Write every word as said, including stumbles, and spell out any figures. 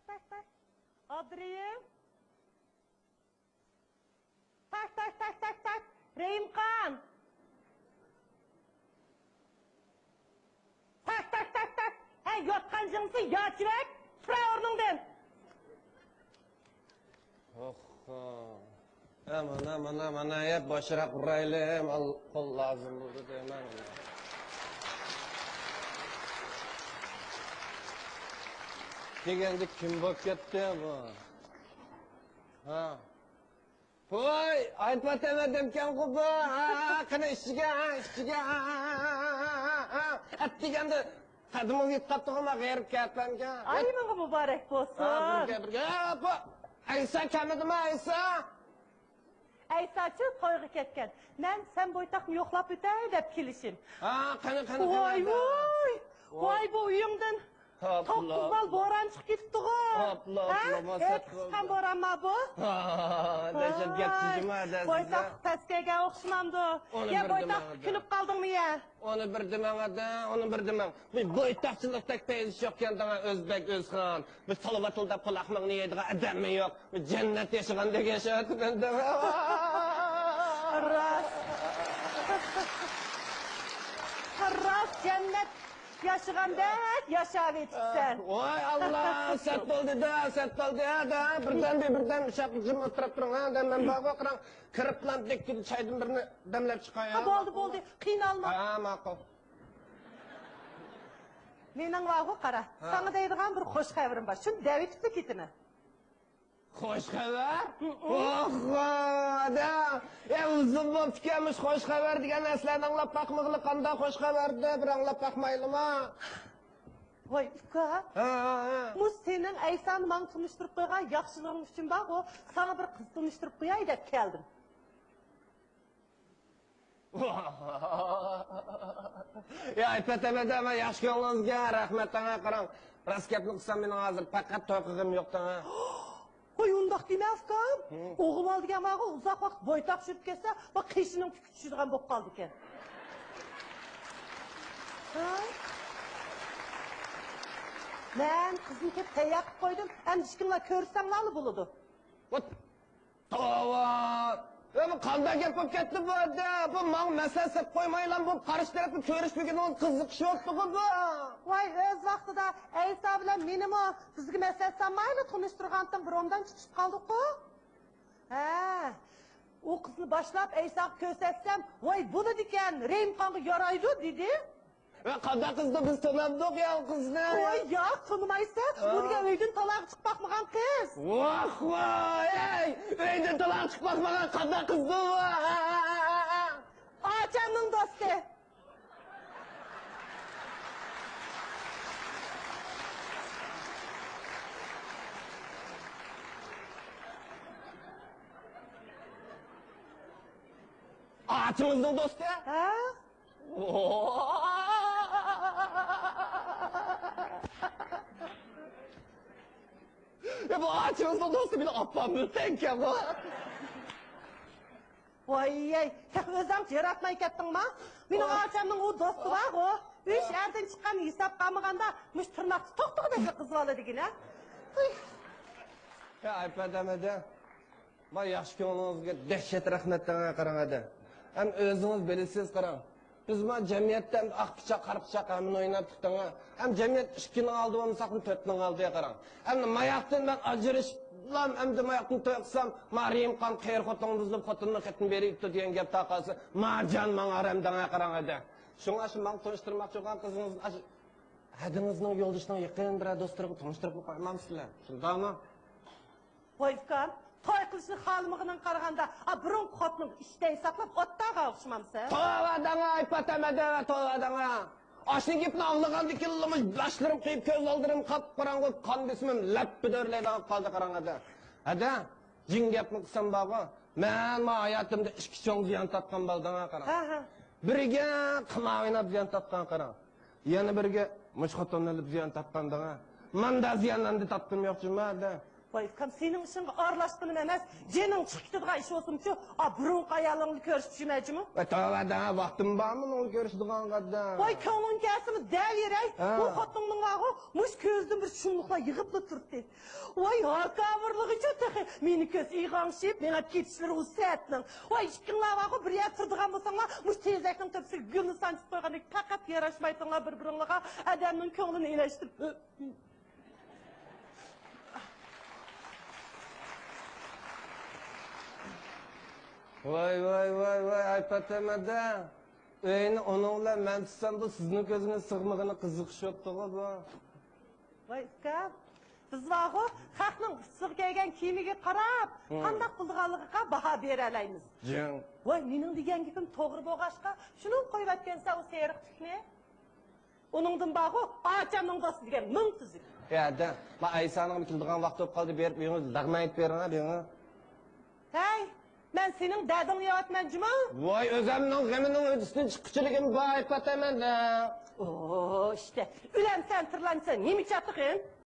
تاك، تاك. ئابدۇرېھىم. تاك، تاك، تاك، تاك، تاك. رېھىمخان. تاك، تاك، تاك، تاك. ھەي، ياتقان جىڭسى ياچىۋەك. تۇرا ئورنۇڭدىن. ئوخ. ئە، مانا، مانا، مانا، يە باشراق ئۇرايلى، قول لازىم بولدى دەيمەن. دېگەندە كىم بولۇپ كەتتى بۇ؟ ھا. ۋاي، ئايتما تەمەدەمكەنغۇ بۇ. ھا، ھا، قېنى ئىچىگە، ھا، ئىچىگە، ھا، ھا. ئەت دېگەندە قەدىمىڭ يېتىپ قاپتىغۇ، ما غېرىب كەپەنگە. ئايىمىڭغا مۇبارەك بولسۇن. ھا، بىرگە، بىرگە. ھا، بۇ ئەيسا كەلمىدىمۇ، ئەيسا؟ ئەيساچۇ تويغا كەتكەن. مەن سەن بويتاقنى يوقلاپ ئۆتەي دەپ كېلىشىم. ھا، قېنى، قېنى، قېنى، ۋاي، قېنى. ۋاي. ۋاي، بۇ ئۆيۈڭدىن توققۇز بال بوران چىقىپ كېتىپتىغۇ. ھە؟ ھەي، قىسقان بورانما بۇ؟ ھا، دەھشەت گەپ جىجىما، دەسسە. بويتاق تەس كەلگەن ئوخشىمامدۇ؟ يا بويتاق، كۈلۈپ قالدىڭمۇ يا؟ ئۇنى بىر دېمەڭ، ئادا، ئۇنى بىر دېمەڭ. بۇ بويتاقچىلىقتەك پەيزى يوقكەن دەڭە، ئۆزبەك، ئۆزخان. بىز تالىۋاتىدۇ دەپ قۇلاقمىڭنى يەيدىغان ئادەممۇ يوق. بىز جەننەت ياشىغاندەك ياشاۋاتىمەن دەڭە. راست. راست جەننەت ياشىغاندەك ياشاۋېتىپسەن. ۋاي ئاللا، سەت بولدى-دە، سەت بولدى-دە. بىردەم، بىردەم، شاق جىم ئولتۇرۇپ تۇرۇڭ، ھە، دە، مەن بارغۇ، قاراڭ. كىرىپلا دەككىدە چايدىن بىرنى دەملەپ چىقاي، ھە. ھە، بولدى، بولدى، قىينالما. ھە، ماقۇل. مېنىڭ بارغۇ، قارا، ھە. ساڭا دەيدىغان بىر خوش خەۋىرىم بار. شۇنى دەۋېتىپلا كېتىمەن. خوش خەۋەر؟ ھىم. ئوھو، ئادەم. ئە، ئۇزۇن بوپتىكەن، مۇشۇ خوش خەۋەر دېگەن نەرسىلەرنى ئاڭلاپ باقمىغىلى، قانداق خوش خەۋەردە، بىر ئاڭلاپ باقمايلىما؟ ۋاي ئۇكا، ھە، ھە، ھە. مۇ سېنىڭ ئەيسانى ماڭا تونۇشتۇرۇپ قويغان ياخشىلىقىڭ ئۈچۈن بارغۇ، ساڭا بىر قىز تونۇشتۇرۇپ قوياي دەپ كەلدىم. يا ئەپەت، ئەپەت، ئەپەت، ياخشى كۆڭلىڭىزگە رەھمەت دەڭە، قاراڭ. راست گەپنى قىلسام، مېنىڭ ھازىر پەقەت توي قىلغۇم يوق دەڭە. ۋاي ئۇنداق دېمە ئۇكام. ھىم. ئوغۇل بالا دېگەن بارغۇ، ئۇزاق ۋاقىت بويتاق چۈشۈرۈپ كەتسە، بۇ قېشىنىڭ تۈكى چۈشىدىغان بولۇپ قالىدىكەن. ھە؟ مەن قىزنى كېلىپ تەييار قىلىپ قويدۇم. ئەمدى ئىككىڭلار كۆرۈشسەڭلارلا بولىدۇ. ۋات! توۋا! ئە، بۇ قانداق گەپ بولۇپ كەتتى بۇ يەردە؟ بۇ ماڭا مەسلىھەت سېلىپ قويمايلا، بۇ قارشى تەرەپنى كۆرۈشمىگىنىڭىز قىزىقىشى يوقتىغۇ بۇ؟ ۋاي، ئۆز ۋاقتىدا ئەيسا بىلەن مېنىمۇ بىزگە مەسلىھەت سالمايلا تونۇشتۇرغانتىڭ، بىر ئوبدان چىقىشىپ قالدۇققۇ. ھە، ئۇ قىزنى باشلاپ ئەيساغا كۆرسەتسەم، ۋاي، بولىدىكەن، رېھىمخانغا يارايدۇ، دېدى. ۋە قانداق قىزدۇ، بىز تونامدۇق يا ئۇ قىزنى. ۋاي، ياق، تونىمايسەن. ھە. ئۇ دېگەن ئۆيدىن تالاغا چىقىپ باقمىغان قىز. ۋاھ، ۋاي، ئەي، ئۆيدىن تالاغا چىقىپ باقمىغان قانداق قىزدۇ؟ ئاچامنىڭ دوستى. ئاچىڭىزنىڭ دوستى؟ ھە؟ يا، بۇ ئاچىڭىزنىڭ دوستى مېنىڭ ئاپام بىلەن تەڭكەن بۇ. ۋاي، تېخى ئۆزۈڭ ياراتماي كەتتىڭما؟ مېنىڭ ئاچامنىڭ ئۇ دوستى بارغۇ. ئۈچ ئەردىن چىققان ھېسابقا ئالمىغاندا، مۇشۇ تىرناقتا توختىغۇدەكلا قىز بالا دېگىنە. ھۇي. يا، ئەپەت ئەمەدە. ما ياخشى كۆڭلىڭىزگە دەھشەت رەھمەت دەڭە، قاراڭ ئەدە. ھەم ئۆزىڭىز بىلىسىز، قاراڭ. بىز ما جەمئىيەتتە ئەمدى ئاق پىچاق، قارا پىچاق ھەممىنى ئويناپتۇق دەڭە. ھەم جەمئىيەت ئىككىنىڭ ئالدى بولمىساقمۇ تۆتنىڭ ئالدى، قاراڭ. ئەمدى ماياقتىن مەن ئاجرىشىپلام، ئەمدى ماياقتىن توي قىلسام، ما رېھىمخان قېرى خوتۇنغا بۇزۇلۇپ خوتۇنىنىڭ خېتىنى بېرىپتۇ دېگەن گەپ تارقالسا، ما جان ماڭا ھارام دەڭە، قاراڭ ئەدە. شۇڭا شۇ ماڭا تونۇشتۇرماقچى بولغان قىزىڭىزنى ئاشۇ ھەدىڭىزنىڭ يولدىشىنىڭ يېقىن بىرەر دوستلىرىغا تونۇشتۇرۇپلا قويمامسىلەر؟ شۇنداقمۇ؟ ۋاي ئۇكام، توي قىلىشنى خالىمىغىنىڭغا قارىغاندا، ئا، بۇرۇنقى خوتۇنۇڭغا ئىشتەي ساقلاپ ئولتۇرغان ئوخشىمامسەن؟ توۋا دەڭە، ئايپات ئەمەدە، توۋا دەڭە. ئاشۇ گەپنى ئاڭلىغاندىن كېيىنلا مۇشۇ باشلىرىم قېيىپ، كۆز ئالدىرىم قاپقاراڭغۇ، قان بېسىمىم لەپپىدە ئۆرلەيدىغان قالدى، قاراڭ ئەدە. ھەدە، جىڭ گەپنى قىلسام بارغۇ، مەن ما ھاياتىمدا ئىككى چوڭ زىيان تارتقان بالا دەڭە، قاراڭ. ھە، ھە. بىرىگە قىمار ئويناپ زىيان تارتقان، قاراڭ. يەنە بىرىگە مۇشۇ خوتۇننى ئېلىپ زىيان تارتقان دەڭە. ماندا زىيان ئەمدى تارتقۇم يوق جۇما دە. ۋاي ئۇكام، سېنىڭ ئىشىڭغا ئارىلاشقىنىم ئەمەس، جېنىڭ چىقىپ كېتىدىغان ئىش بولسىمۇ شۇ، ئا، بۇرۇنقى ئايالىڭ بىلەن كۆرۈشۈپ يۈرمەيچىمۇ؟ ۋاي تۆۋە دە، ۋاقتىم بارمۇ ئۇنىڭ بىلەن كۆرۈشىدىغانغا دە؟ ۋاي كۆڭلۈڭ كەلسىمۇ دەۋېرەي. ھە. ئۇ خوتۇنۇڭنىڭ بارغۇ، مۇشۇ كۆزىدىن بىر شۇملۇقلار يېغىپلا تۇردى. ۋاي ھاكاۋۇرلىغىچۇ تېخى، مېنى كۆرسە ئېغىڭشىپ، مېڭىپ كېتىشلىرى ئۇ سەتنىڭ. ۋاي ئىككىڭلار بارغۇ، بىر يەردە تۇرىدىغان بولساڭلار، مۇشۇ تېزەكنىڭ تۆپىسىگە گۈلنى سانجىپ قويغاندەك پەقەت ياراشمايتىڭلار بىر-بىرىڭلارغا، ئادەمنىڭ كۆڭلىنى ئېلەشتۈرۈپ. ۋاي، ۋاي، ۋاي، ۋاي، ئاي پاتىمەدە. ئۆينى ئۇنىڭ بىلەن مەن تۇتسام، بۇ سىزنىڭ كۆزىڭىز سىغمىغىنى قىزىقىش بوپتىغۇ بۇ. ۋاي ئۇكام، بىز بارغۇ، خەقنىڭ ئۇستىغا كەلگەن كىيىمىگە قاراپ، ھىم. قانداق بولىدىغانلىقىغا باھا بېرەلەيمىز. جىڭ. ۋاي، مېنىڭ دېگەن گېپىم توغرا بولغاچقا، شۇنىڭغا قويۇۋەتكەنسەن ئۇ سېرىق تۈكنى. ئۇنىڭدىن بارغۇ، ئاچامنىڭ دوستى دېگەن مىڭ تۈزۈك. يا، دە، ما ئايسانىڭ كېلىدىغان ۋاقتى بولۇپ قالدى، بېرىپ ئۆيىڭىزدە لەغمەن ئېيتىپ بېرىڭە، بېرىڭە. ھەي، مەن سېنىڭ دەردىڭنى يەۋاتىمەن جۇمۇ. ۋاي، ئۆزۈمنىڭ غېمىنىڭ ئۆتىسىدىن چىققۇچىلىكىم بار ئاي پاتىمەدە. ئو، ئىشتە، ئۆلەمسەن، تىرىلەمسەن، نېمە چاتىقىن؟